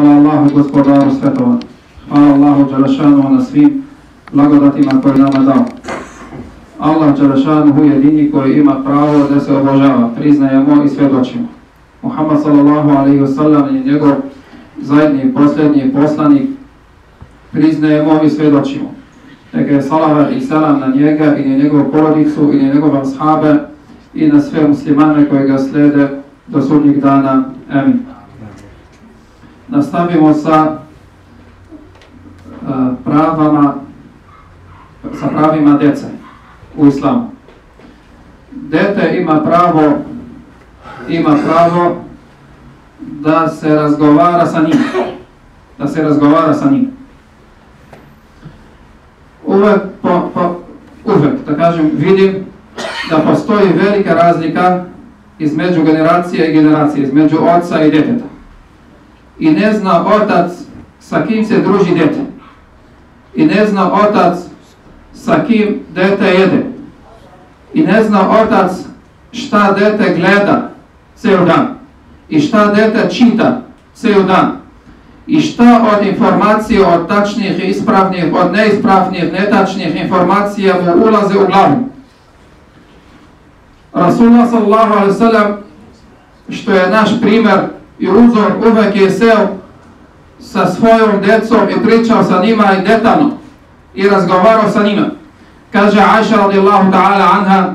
Hvala Allahu gospodaru svetova. Hvala Allahu Đelešanu na svim blagodatima koje nama dao. Allah Đelešanu jedini koji ima pravo da se obožava, priznajemo i svjedočimo. Muhammed sallallahu alaihi wa sallam je njegov zadnji i posljednji poslanik, priznajemo i svjedočimo. Neka je salavat i selam na njega i na njegovu porodicu i na njegove ashabe i na sve muslimane koji ga slijede do sudnjeg dana. Amin. Nastavimo sa pravima djece u islamu. Dete ima pravo da se razgovara sa njim. Uvek, da kažem, vidim da postoji velika razlika između generacije i generacije, između oca i djeteta. I ne zna otac sa kim se druži dete. I ne zna otac sa kim dete jede. I ne zna otac šta dete gleda ceo dan. I šta dete čita ceo dan. I šta od informacije, od tačnih, ispravnih, od neispravnih, netačnih informacija mu ulaze u glavu. Rasulullah sallallahu alaihi wa sallam, što je naš primjer i uzor, uvek je seo sa svojom djecom i pričao sa njima i detaljno i razgovarao sa njima. Kaže Aisha radijallahu ta'ala anha,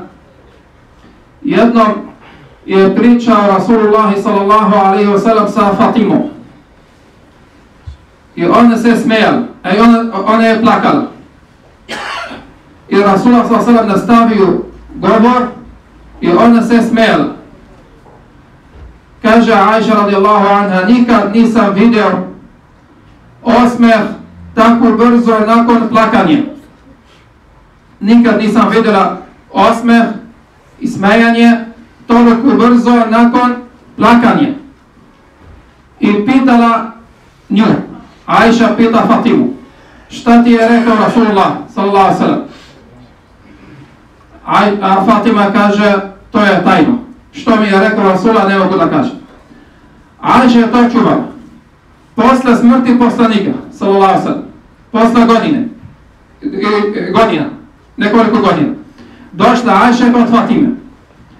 jednom je pričao Rasulullah sallallahu alaihi wa sallam sa Fatimom. I ona se smijala, a ona je plakala. I Rasulullah sallallahu alaihi wa sallam nastavio govor i ona se smijala. Kaže Aisha radijallahu anha, nikad nisam vidio osmeh tako brzo nakon plakanja. Nikad nisam vidjela osmeh i smejanje toliko brzo nakon plakanja. I pitala nju, Aisha pita Fatimu, šta ti je rekao Rasulullah sallallahu alaihi sallam? A Fatima kaže, to je tajno. Što mi je rekao Rasulullah, ne mogu da kažem. Aisha je to čuvala. Posle smrti poslanika, sallallahu alaihi sallam, posle godina, nekoliko godina, došla Aisha kod Fatime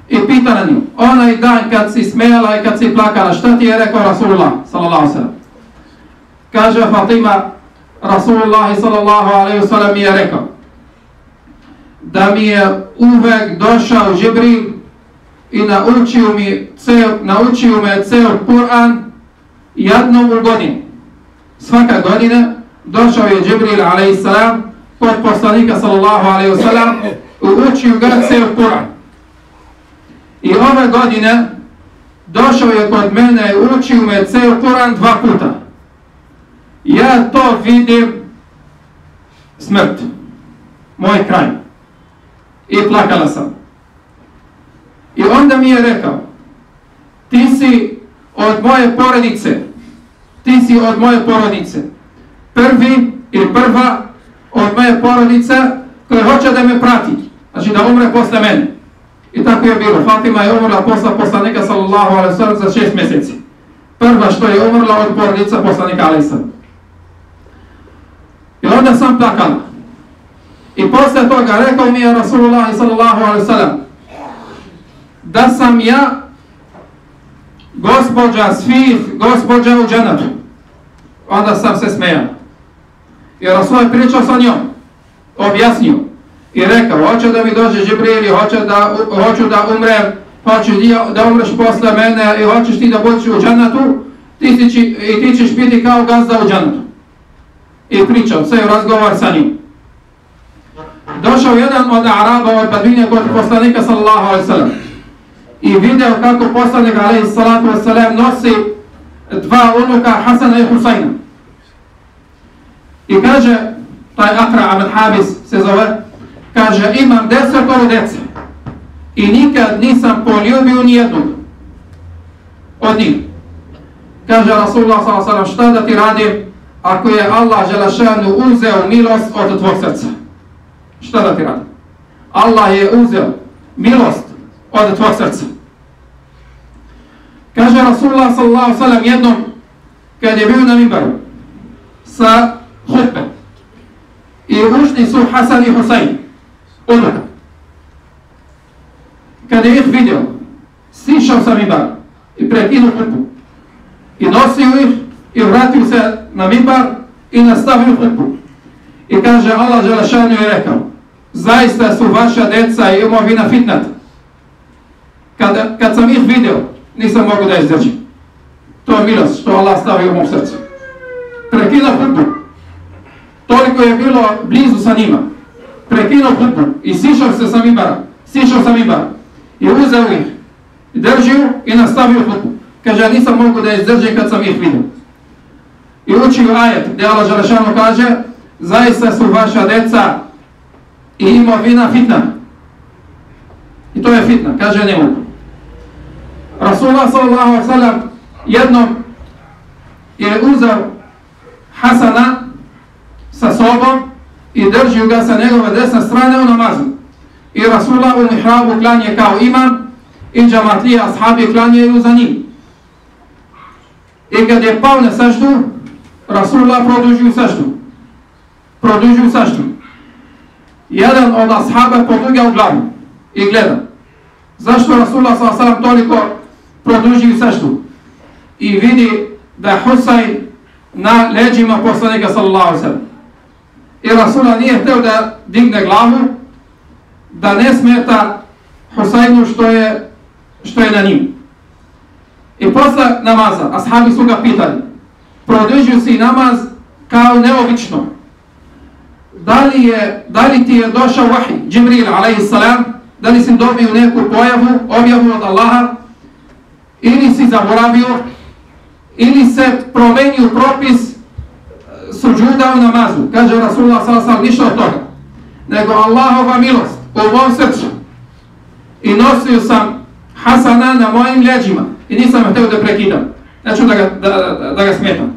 i pitala nju, onaj dan kad si smijala i kad si plakala, šta ti je rekao Rasulullah, sallallahu alaihi sallam? Kaže Fatima, Rasulullah sallallahu alaihi sallam mi je rekao da mi je uvek došao Džibril i naučio me ceo Kur'an jednom u godini. Svaka godina došao je Džibril a.s. kod poslanika sallallahu alaihi wasallam i učio ga ceo Kur'an. I ove godine došao je kod mene i učio me ceo Kur'an 2 puta. Ja to vidim smrt, moj kraj. I plakala sam. I onda mi je rekao, ti si od moje porodice, prvi ili prva od moje porodice koja hoće da me prati, znači da umre posle mene. I tako je bilo. Fatima je umrla posle poslanika sallallahu alaihi sallam za 6 mjeseci. Prva što je umrla od porodica poslanika alaihi sallam. I onda sam plakala. I posle toga rekao mi je Rasulullah sallallahu alaihi sallam da sam ja gospođa svih gospođa u džennetu. Onda sam se smejao. I Rasul je pričao sa njom, objasnio i rekao, hoće da mi dođe Džibril, hoću da umrem, hoću da umreš posle mene i hoćeš ti da budeš u džennetu, ti ćeš biti kao gazda u džennetu. I pričao, sve razgovor sa njim. Došao jedan od Araba, od Badvinja kod poslanika sallallahu alaihi sallam i video kako poslanik alaihi salatu wasalam nosi 2 unuka Hasana i Husajna. I kaže, taj Akra ibn Habis se zove, kaže, imam 10 djece i nikad nisam poljubio nijednog od njih. Kaže Rasulullah sallallahu alaihi sallam, šta da ti radim ako je Allah Đelešanu uzeo milost od tvog srca? Šta da ti radim? Allah je uzeo milost od tvog srca. Kaže Rasulullah sallallahu alaihi sallam jednom, kad je bio na mimbaru sa hutbe i ušli su Hasan i Husain, unuka. Kad je ih vidio, sišao sa mimbara i prekinuo hutbu i nosio ih i vratio se na mimbar i nastavio hutbu. I kaže, Allah Đelešanu je rekao, zaista su vaša deca i imovina fitnat. Kad sam ih vidio, nisam mogu da izdržim. To je milost što Allah stavio u mom srcu. Prekinuo hutbu. Toliko je bilo blizu sa njima. Prekinuo hutbu i sišao se sa mimbara. I uzeo ih, držio i nastavio hutbu. Kaže, ja nisam mogu da izdržim kad sam ih vidio. I učio ajet gdje Allah Đelešanu kaže, zaista su vaša deca i imovina fitna. I to je fitna, kaže ne mogu. Rasulullah sallallahu alejhi ve sellem jednom je uzeo Hasana sa sobom i držio ga sa njegove desne strane u namazu. I Rasulullah u mihrabu klanje kao imam i džamatlije ashabi klanjaju za njim. I kad je pao na saždu, Rasulullah produžio saždu. Jedan od ashaba podigao glavu i gleda. Zašto Rasulullah s.a.v. toliko produžio saždu? I vidi da je Husain na leđima poslanika s.a.v. I Rasulullah nije htio da digne glavu, da ne smeta Husainu što je na njim. I posle namaza, ashabi su ga pitali, produžio si namaz kao neobično. Da li ti je došao vahi, Džibril a.s. Da li si dobio neku objavu od Allaha, ili si zaboravio, ili se promenio propis suđuda u namazu. Kaže Rasulullah s.a.v. ništa od toga, nego Allahova milost u mom srcu. I nosio sam Hasana na mojim leđima i nisam htio da prekidam. Neću da ga smetam.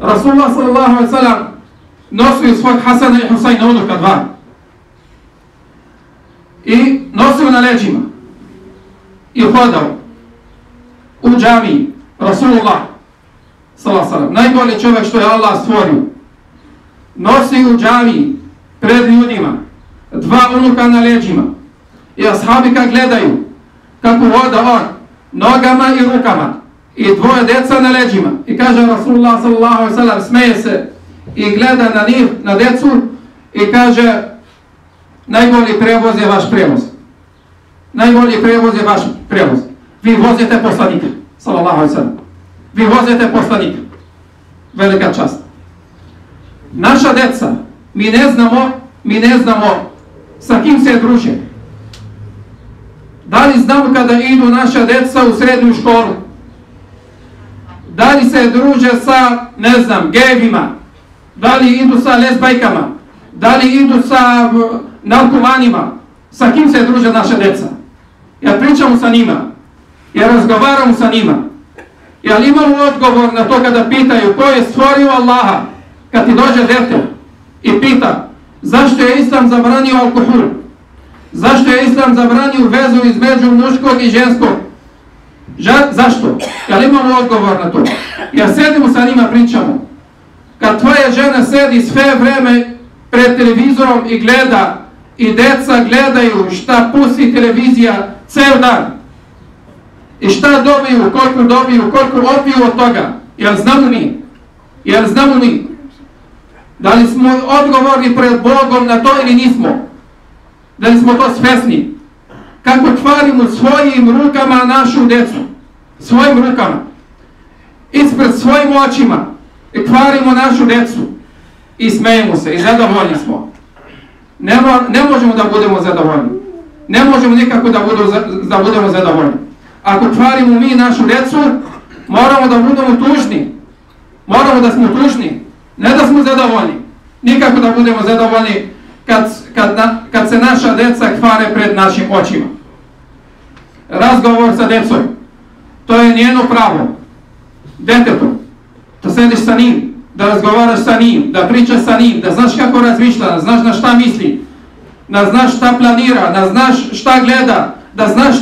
Rasulullah s.a.v. nosio svog Hasana i Husaina unuka dva. I nosio na leđima. I hodao u džamiji. Rasulullah s.a.v. najbolji čovjek što je Allah stvorio. Nosio u džamiji pred ljudima. Dva unuka na leđima. I ashabi kad gledaju kako hoda on nogama i rukama i dvoje deca na leđima. I kaže Rasulullah s.a.v. smeje se i gleda na njih, na decu i kaže, najbolji prevoz je vaš prevoz. Najbolji prevoz je vaš prevoz. Vi vozite poslanika s.a.v. Vi vozite poslanika. Velika čast. Naša deca, mi ne znamo sa kim se druže. Da li znamo kada idu naša deca u srednju školu? Da li se druže sa, ne znam, gejevima? Da li idu sa lezbajkama? Da li idu sa narkomanima? Sa kim se druže naša deca? Ja pričam sa njima. Ja razgovaram sa njima. Ja li imam odgovor na to kada pitaju ko je stvorio Allaha? Kad ti dođe dete i pita zašto je Islam zabranio alkohol? Zašto je Islam zabranio vezu između muškog i ženskog? Zašto? Ja li imamo odgovor na to? Ja sedimo sa njima, pričamo. Kad tvoja žena sedi sve vreme pred televizorom i gleda, i deca gledaju šta pusti televizija ceo dan, i šta dobiju, koliko odbiju od toga, jel znamo mi? Da li smo odgovorni pred Bogom na to ili nismo? Da li smo to svesni? Kako kvarimo svojim rukama našu decu? Svojim rukama. Ispred svojim očima. I kvarimo našu decu. I smejemo se. I zadovoljni smo. Ne možemo da budemo zadovoljni. Ne možemo nikako da budemo zadovoljni. Ako kvarimo mi našu decu, moramo da budemo tužni. Moramo da smo tužni. Ne da smo zadovoljni. Nikako da budemo zadovoljni kad se naša deca kvare pred našim očima. Razgovor sa decom, to je njeno pravo. Detetu, da sediš sa njim, da razgovaraš sa njim, da pričaš sa njim, da znaš kako razmišlja, da znaš na šta misli, da znaš šta planira, da znaš šta gleda, da znaš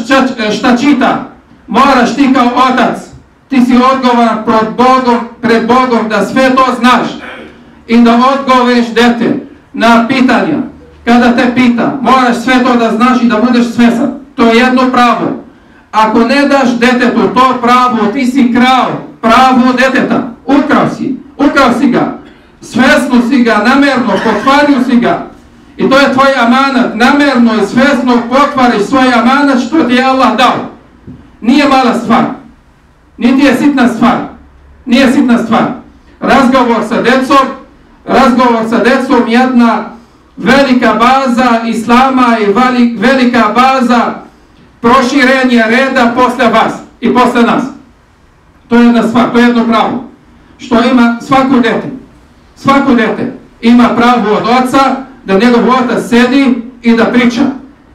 šta čita. Moraš ti kao otac ti si odgovoran pred Bogom da sve to znaš i da odgovoriš dete na pitanja. Kada te pita, moraš sve to da znaš i da budeš svjestan. To je jedno pravo. Ako ne daš detetu to pravo, ti si krao pravo deteta. Ukrao si ga. Svjesno si ga, namjerno, pokvario si ga. I to je tvoj amanat. Namjerno i svjesno pokvariš svoj amanat što ti je Allah dao. Nije mala stvar. Niti je sitna stvar. Nije sitna stvar. Razgovor sa decom jedna velika baza Islama i velika baza proširenja reda posle vas i posle nas. To je jedna stvar, to je jedno pravo. Što ima svako dete ima pravo od oca da njegov otac sedi i da priča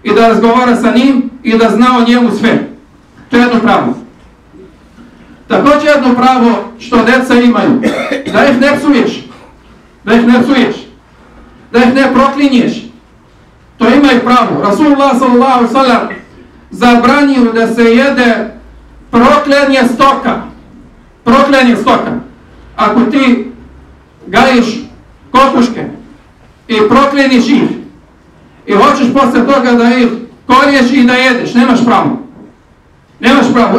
i da razgovara sa njim i da zna o njemu sve. To je jedno pravo. Također jedno pravo što deca imaju, da ih ne psuješ, da ih ne proklinješ. To imaju pravo. Rasulullah sallallahu alejhi ve sellem zabranio da se jede proklenje stoka. Ako ti gajiš kokoške i prokleniš ih i hoćeš posle toga da ih kolješ i da jedeš, nemaš pravo.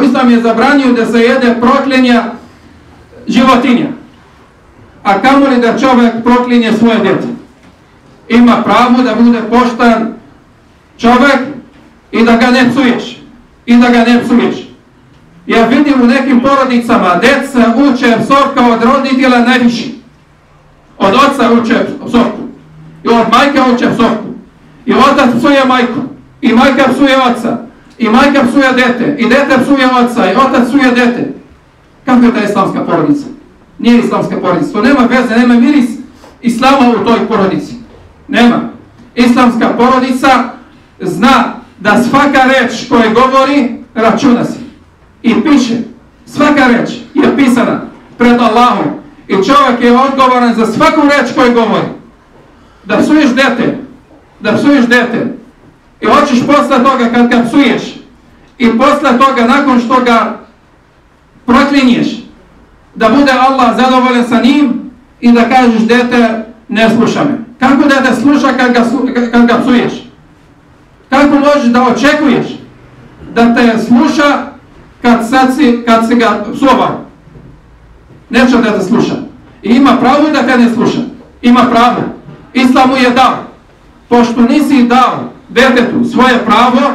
Islam je zabranio da se jede proklenja životinja. A kamoli da čovjek proklinje svoje dete. Ima pravo da bude poštan čovjek i da ga ne psuješ. Ja vidim u nekim porodicama deca uče psovka od roditelja najviše. Od oca uče psovku. I od majke uče psovku. I otac psuje majku. I majka psuje oca. I majka psuje dete. I dete psuje oca. I otac psuje dete. Kako je ta islamska porodica? Nije islamska porodica. To nema veze, nema miris islama u toj porodici. Nema. Islamska porodica zna da svaka reč koju govori računa se. I piše. Svaka reč je pisana pred Allahom. I čovjek je odgovoran za svaku reč koju govori. Da psuješ dete. I hoćeš posle toga kad ga psuješ i posle toga nakon što ga proklinješ da bude Allah zadovoljan sa njim i da kažeš dete ne sluša me. Kako dete sluša kad ga psuješ? Kako možeš da očekuješ da te sluša kad si ga psovao? Neće da te sluša. I ima pravo da te ne sluša. Ima pravo. Islam mu je dao. Pošto nisi dao detetu svoje pravo,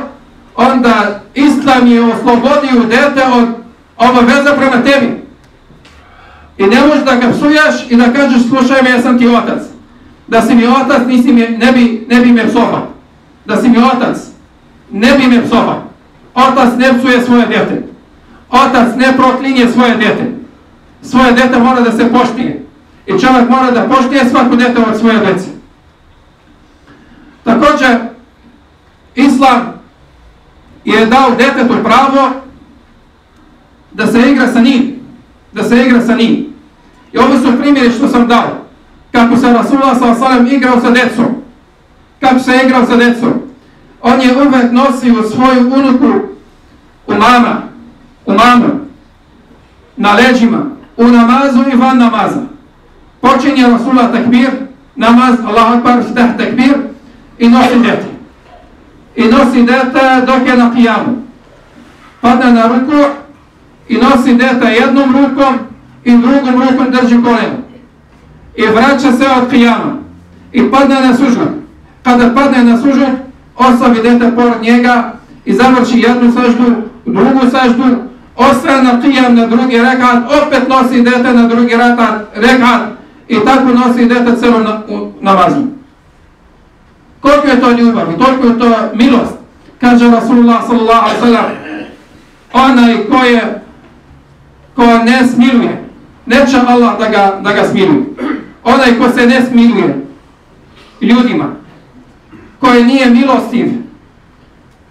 onda Islam je oslobodio dete od obaveza prema tebi. I ne možeš da ga psuješ i da kažeš slušaj me, ja sam ti otac. Da si mi otac, ne bi me psovao. Da si mi otac, ne bi me psovao. Otac ne psuje svoje dete. Otac ne proklinje svoje dete. Svoje dete mora da se poštije. I čovjek mora da poštije svako dete od svoje dece. Također, Islam je dao detetu pravo da se igra sa njim. I ovo su primjeri što sam dao. Kako se Rasulullah s.a.v. igrao sa decom. On je uvek nosio svoju unuku umama, na leđima, u namazu i van namaza. Počinje Rasulullah takbir, namaz, Allahu akbar, fitah takbir i nosi dete dok je na qiyamu. Padne na ruku i nosi dete jednom rukom i drugom rukom drži koljeno. I vraća se od qiyama i padne na sužud. Kada padne na sužud, ostavi dete pored njega i završi jednu saždu, drugu saždu, ostaje na qiyam na drugi rekat, opet nosi dete na drugi rekat i tako nosi dete celo namazu. Koliko je to ljubav i koliko je to milost, kaže Rasulullah sallallahu alejhi ve sellem, onaj ko ne smiluje, neće Allah da ga smiluje. Onaj ko se ne smiluje ljudima, koji nije milostiv,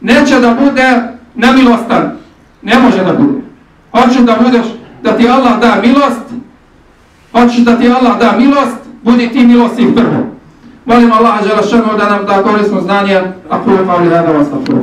neće da bude nemilostan. Ne može da bude. Hoćeš da ti Allah da milost, budi ti milostiv prvo. Molim Allah dželle šanu da nam da korisno znanje, a prvo qavli hada wa astaghfiruh.